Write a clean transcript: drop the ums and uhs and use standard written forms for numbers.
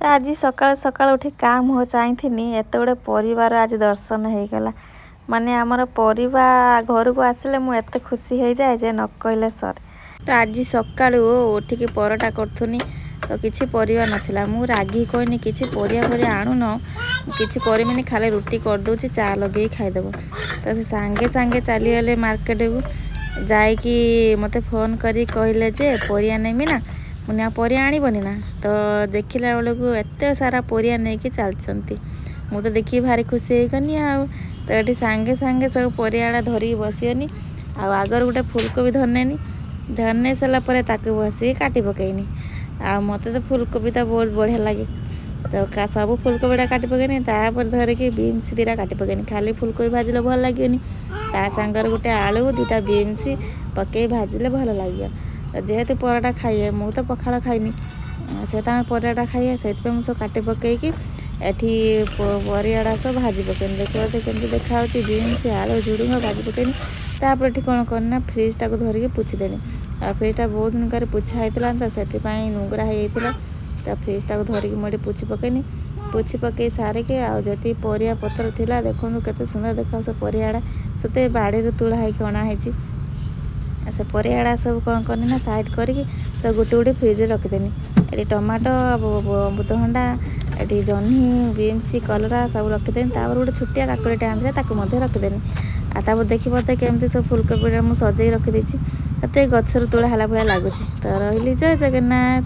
ଆଜି ସକାଳୁ ସକାଳୁ ଉଠି କାଁ ମୁହଁ ଚାହିଁଥିନି, ଏତେ ଗୁଡ଼େ ପରିବାର ଆଜି ଦର୍ଶନ ହେଇଗଲା। ମାନେ ଆମର ପରିବା ଘରକୁ ଆସିଲେ ମୁଁ ଏତେ ଖୁସି ହେଇଯାଏ ଯେ ନ କହିଲେ ସରେ। ତ ଆଜି ସକାଳୁ ଉଠିକି ପରଟା କରୁଥିନି, ତ କିଛି ପରିବା ନଥିଲା। ମୁଁ ରାଗି କହିନି, କିଛି ପରିବା ଫରିବା ଆଣୁନ, କିଛି କରିମିନି, ଖାଲି ରୁଟି କରିଦେଉଛି, ଚା ଲଗେଇକି ଖାଇଦେବ। ତ ସେ ସାଙ୍ଗେ ସାଙ୍ଗେ ଚାଲିଗଲେ ମାର୍କେଟକୁ। ଯାଇକି ମୋତେ ଫୋନ୍ କରି କହିଲେ ଯେ ପରିବା ନେମି ନା। ମୁଁ ଆଉ ପରିବା ଆଣିବନି ନା? ତ ଦେଖିଲା ବେଳକୁ ଏତେ ସାରା ପରିବା ନେଇକି ଚାଲିଛନ୍ତି। ମୁଁ ତ ଦେଖିକି ଭାରି ଖୁସି ହେଇଗନି। ଆଉ ତ ଏଠି ସାଙ୍ଗେ ସାଙ୍ଗେ ସବୁ ପରିବାଟା ଧରିକି ବସିଗନି। ଆଉ ଆଗରୁ ଗୋଟେ ଫୁଲକୋବି ଧରିନେନି, ଧରିନେଇ ସାରିଲା ପରେ ତାକୁ ବସିକି କାଟି ପକେଇନି। ଆଉ ମୋତେ ତ ଫୁଲକୋବି ତ ବହୁତ ବଢ଼ିଆ ଲାଗେ। ତ ସବୁ ଫୁଲକୋବିଟା କାଟି ପକେଇନି, ତାପରେ ଧରିକି ବିନ୍ସ ଦୁଇଟା କାଟି ପକେଇନି। ଖାଲି ଫୁଲକୋବି ଭାଜିଲେ ଭଲ ଲାଗିବନି, ତା ସାଙ୍ଗରେ ଗୋଟେ ଆଳୁ, ଦୁଇଟା ବିନ୍ସ ପକେଇ ଭାଜିଲେ ଭଲ ଲାଗିବ। ତ ଯେହେତୁ ପରଟା ଖାଇବେ, ମୁଁ ତ ପଖାଳ ଖାଇମି, ସେ ତାଙ୍କ ପରିବାଟା ଖାଇବେ, ସେଇଥିପାଇଁ ମୁଁ ସବୁ କାଟି ପକେଇକି ଏଠି ପରିବାଟା ସବୁ ଭାଜି ପକେଇନି। ଦେଖିବ ତ କେମିତି ଦେଖାହେଉଛି, ବିନ୍ସ, ଆଳୁ, ଝୁଡ଼ୁଙ୍ଗ ଭାଜି ପକେଇନି। ତାପରେ ଏଠି କ'ଣ କଲି ନା ଫ୍ରିଜ୍ଟାକୁ ଧରିକି ପୋଛିଦେଲି। ଆଉ ଫ୍ରିଜ୍ଟା ବହୁତ ଦିନ କରି ପୋଛା ହେଇଥିଲା, ତ ସେଥିପାଇଁ ନୁଙ୍ଗୁରା ହେଇଯାଇଥିଲା। ତ ଫ୍ରିଜ୍ଟାକୁ ଧରିକି ମୁଁ ଏଠି ପୋଛି ପକେଇନି। ପୋଛି ପକେଇ ସାରିକି ଆଉ ଯେତିକି ପରିବା ପତ୍ର ଥିଲା, ଦେଖନ୍ତୁ କେତେ ସୁନ୍ଦର ଦେଖାଯାଉଛି ସେ ପରିବାଟା, ସେତେ ବାଡ଼ିରୁ ତୋଳା ହେଇକି ଅଣା ହେଇଛି। ସେ ପରିବାଟା ସବୁ କ'ଣ କଲି ନା ସାଇଡ଼୍ କରିକି ସବୁ ଗୋଟେ ଗୋଟେ ଫ୍ରିଜ୍ରେ ରଖିଦେନି। ଏଠି ଟମାଟୋ, ଅମୃତଭଣ୍ଡା, ଏଠି ଜହ୍ନି, ବିନ୍ସ, କଲରା ସବୁ ରଖିଦେନି। ତାପରେ ଗୋଟେ ଛୋଟିଆ କାକୁଡ଼ିଟେ ଆଣିଥିଲେ, ତାକୁ ମଧ୍ୟ ରଖିଦେନି। ଆଉ ତାପରେ ଦେଖିପାରୁଥିବେ କେମିତି ସବୁ ଫୁଲକୋବିଟା ମୁଁ ସଜେଇ ରଖିଦେଇଛି, ଏତେ ଗଛରୁ ତୋଳା ହେଲା ଭଳିଆ ଲାଗୁଛି। ତ ରହିଲି, ଜୟ ଜଗନ୍ନାଥ।